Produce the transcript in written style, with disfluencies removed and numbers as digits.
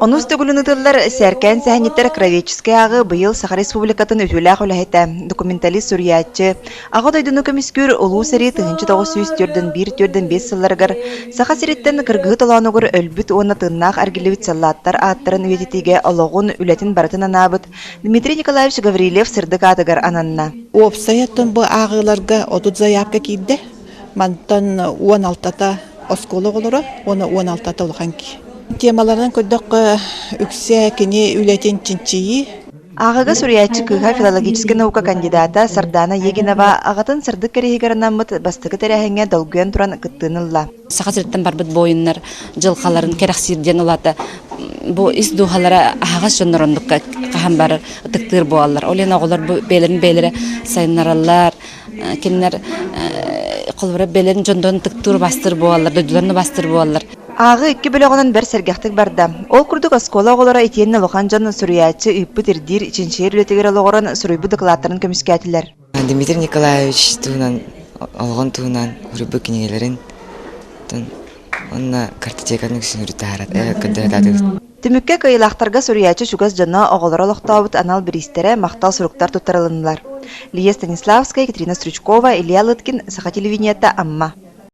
Онус төгүлүн ыытыллар Сээркээн сэһэнньиттэр кровеческай ааҕыы быйыл Саха Республикатын үтүөлээх үлэһитэ, документалист суруйааччы, Аҕа дойдуну көмүскүүр Улуу сэрии 1941-45 сылларыгар Саха сириттэн кыргыһыы толоонугар өлбүт уонна тыыннаах эргиллибит саллааттар ааттарын үйэтитиигэ олоҕун, үлэтин барытын анаабыт Дмитрий Николаевич Гаврильев сырдык аатыгар ананна. Уопсайа бу ааҕыыларга 30 заявка киирдэ. Мантан 16-та оскуола оҕолоро уонна 16-та улахан киһи. Темаларынан көрдөххө, үксэ кини үлэтин чинчийии. Ааҕыга суруйааччы кыыһа филологическай наука кандидата Сардана Егинова аҕатын сырдык кэриэһигэр анаммыт бастакы тэрээһиҥҥэ долгуйан туран кыттыыны ылла. Саха сириттэн барбыт буойуннар дьылҕаларын кэрэхсиир диэн улаата бу ис дууһалара аһаҕас дьоннор оннукка хаһан барар ытыктыыр буолаллар. Ол иһин оҕолор бу бэйэлэрин бэйэлэрэ сайыннараллар, кинилэр холобура бэлэн дьондон ытыктыыр убастыр буолаллар, дойдуларын убастыр буолаллар. Ааҕыы икки бөлөҕүнэн бэрт сэргэхтик барда. Ол курдук оскуола оҕолоро итиэннэ улахан дьон суруйааччы ыыппыт ирдиир, чинчийэр үлэтигэр олоҕуран суруйбут дакылааттарын көмүскээтилэр. Дмитрий Николаевич туһунан, олоҕун туһунан суруйбут кинигэлэрин уонна картотекатын үксүн көрдөһөтаатыбыт. Түмүккэ кыайыылаахтарга суруйааччы чугас дьоно, оҕолоро олохтообут анал бириистэрэ, махтал суруктар туттарылыннылар. Лия Станиславская, Екатерина Стручкова, Илья Лыткин, Саха телевидениета, Амма.